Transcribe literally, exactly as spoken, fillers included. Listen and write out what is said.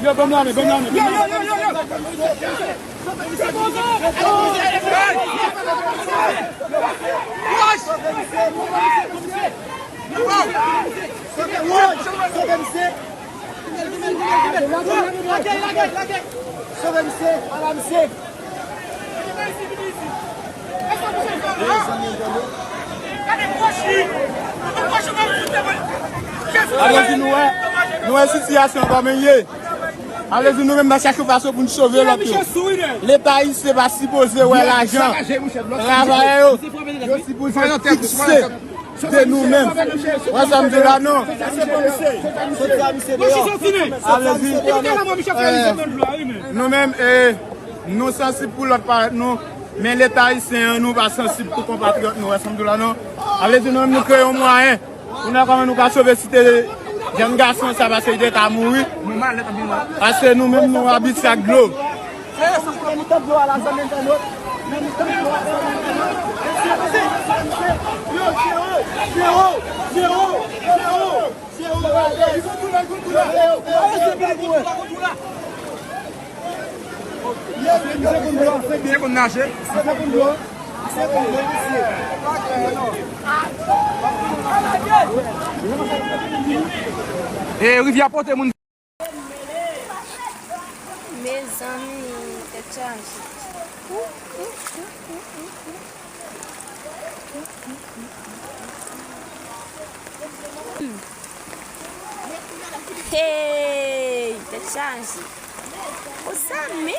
Yo, ban m lame, ban m lame, ban m lame. Sove misye! Sove misye! Ala misye! Alèzi nou wè, nou wè sitiyasyon kòman l ye. Alèzi nou menm n ap chache fason pou n sove lòt yo. Leta ayisyen pa sipoze wè lajan travayè yo. Yo sipoze fikse de nou menm. Wè sa m di la non. Alèzi, eh, nou menm, eh, nou sansib pou lòt parèt nou. Men Leta ayisyen an, nou pa sansib pou konpatriyòt nou, wè sa m di w la non. Sa vle di nou menm nou kreye yon mwayen pou n wè kòman nou ka sove site jèn gason sa, paske li te ka mouri. Paske nou menm nou abitye ak dlo. Misye konn naje. E rivyè pote moun. Mezanmi, tèt chaje. Hey, tèt chaje. O zanmi.